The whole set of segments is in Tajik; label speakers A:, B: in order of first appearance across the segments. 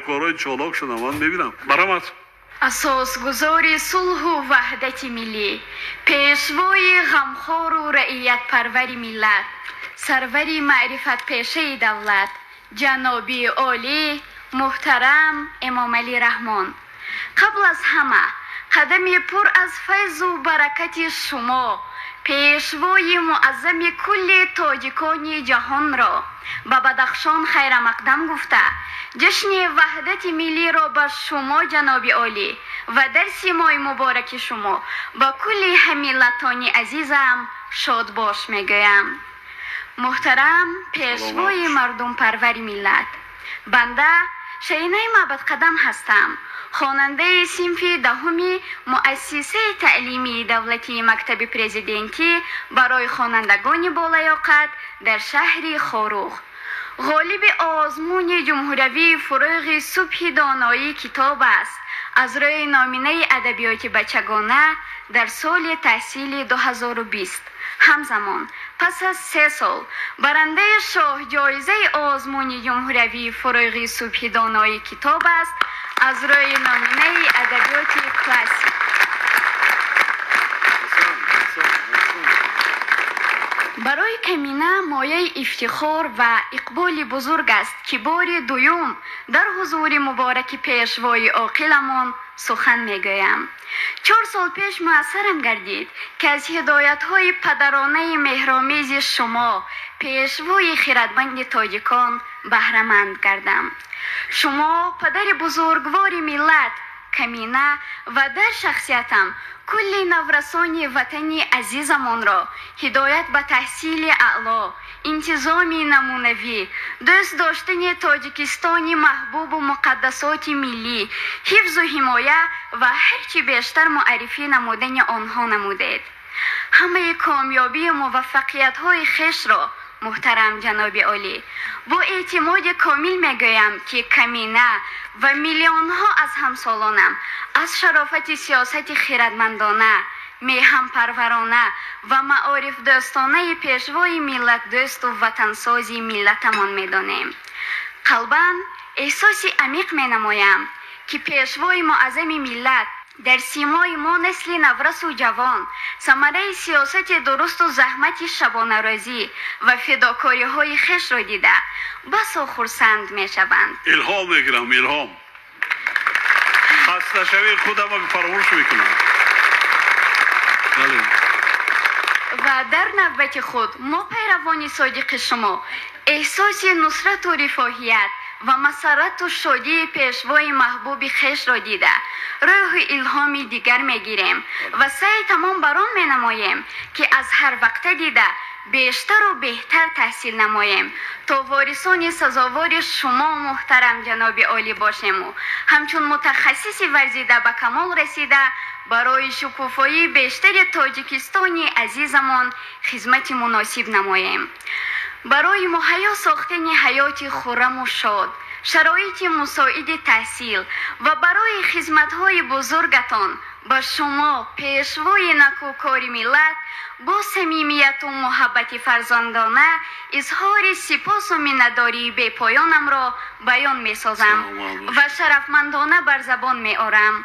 A: Корҳои чолок шудам, ман мебинам. Барамад.
B: Асосгузори сулҳу ваҳдати миллӣ, пешвои ғамхору раиятпарвари миллат, сарвари маърифатпешаи давлат, ҷаноби олӣ муҳтарам Эмомалӣ Раҳмон. Қабл аз ҳама қадами пур аз файзу баракати шумо, пешвои муаззами кулли тоҷикони ҷаҳонро ба Бадахшон хайрамақдам гуфта, ҷашни ваҳдати миллиро ба шумо, ҷаноби олӣ, ва дар симои мубораки шумо ба кулли ҳаммиллатони азизам шодбош мегӯям. Муҳтарам пешвои мардумпарвари миллат, банда Шаинаи Маъбадқадам ҳастам, хонандаи синфи 10-уми муассисаи таълимии давлатии мактаби президентӣ барои хонандагони болаёқат дар шаҳри Хоруғ. Ғолиби озмуни ҷумҳуриявии «Фурӯғи субҳи доноӣ китоб аст» аз рӯи номинаи адабиёти бачагона дар соли таҳсили 2020. Ҳамзамон пас аз 3 сол барандаи шоҳҷоизаи озмуни ҷумҳуриявии «Фурӯғи субҳи доноӣ китоб аст» аз рӯи номинаи адабиёти классик. Барои камина мояи ифтихор ва иқболи бузург аст, ки бори дуюм дар ҳузури мубораки пешвои оқиламон сухан мегӯям. 4 сол пеш муяссарам гардид, ки аз ҳидоятҳои падаронаи меҳромези шумо, пешвои хиратманди тоҷикон, баҳраманд гардам. Шумо, падари бузургвори миллат, камина ва дар шахсиятам кулли наврасони ватани азизамонро ҳидоят ба таҳсили аъло, интизоми намунавӣ, дӯст доштани Тоҷикистони маҳбубу муқаддасоти миллӣ, ҳифзу ҳимоя ва ҳарчи бештар муаррифӣ намудани онҳо намудед. Ҳамаи комёбию муваффақиятҳои хешро, муҳтарам ҷаноби олӣ, бо эътимоди комил мегӯям, ки камина ва миллионҳо аз ҳамсолонам аз шарофати сиёсати хиратмандона, меҳанпарварона ва маорифдӯстонаи пешвои миллатдӯсту ватансози миллатамон медонем. Қалбан эҳсоси амиқ менамоям, ки пешвои муаззами миллат дар симои мо, насли наврасу ҷавон, самараи сиёсати дурусту заҳмати шабонарӯзӣ ва фидокориҳои хешро дида, басо хурсанд мешаванд.
A: Илҳом мегирам, илҳом. Хасташавии худама фаромӯш мекунам. Бале.
B: Ва дар навбати худ мо, пайравони содиқи шумо, эҳсоси нусрату рифоҳият ва масаррату шодии пешвои маҳбуби хешро дида, рӯҳу илҳоми дигар мегирем ва саъи тамом бар он менамоем, ки аз ҳар вақта дида бештару беҳтар таҳсил намоем, то ворисони сазовори шумо, муҳтарам ҷаноби олӣ, бошему ҳамчун мутахассиси варзида, ба камол расида, барои шукуфоии бештари Тоҷикистони азизамон хизмати муносиб намоем. Барои муҳайё сохтани ҳаёти хурраму шод, шароити мусоиди таҳсил ва барои хизматҳои бузургатон ба шумо, пешвои накӯкори миллат, бо самимияту муҳаббати фарзандона изҳори сипосу миннатдории бепоёнамро баён месозам ва шарафмандона бар забон меорам: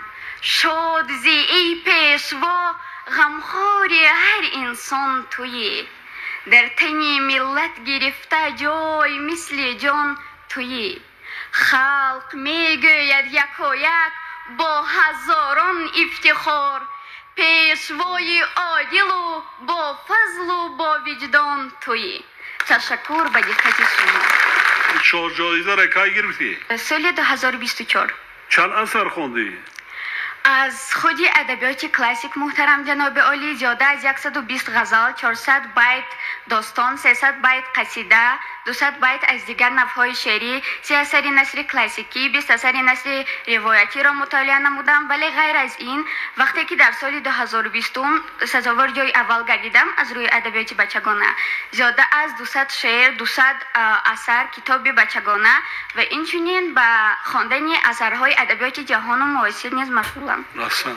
B: шод зи эй пешво, ғамхори ҳар инсон туӣ, дар тани миллат гирифта ҷой мисли ҷон туӣ. Халқ мегӯяд якояк бо ҳазорон ифтихор: пешвои одилу бо фазлу бо виҷдон туӣ. Ташаккур ба диққати шумо.
A: Чор ҷоизаро кай гирифтӣ?
B: Соли 2024.
A: Чанд асар хондӣ?
B: Аз худи адабиёти классик, муҳтарам ҷаноби олӣ, зиёда аз 120 ғазал, 400 байт достон, 300 байт қасида, 200 байт аз дигар навъҳои шеърӣ, 30 асари насри классикӣ, 20 асари насри ривоятиро мутолиа намудам. Вале ғайр аз ин, вақте ки дар соли 2020-ум сазовори ҷои аввал гардидам аз рӯи адабиёти бачагона, зиёда аз 200 шеър, 200 асар китоби бачагона ва инчунин ба хондани асарҳои адабиёти ҷаҳону муосир низ машғулам.
A: Аҳсан.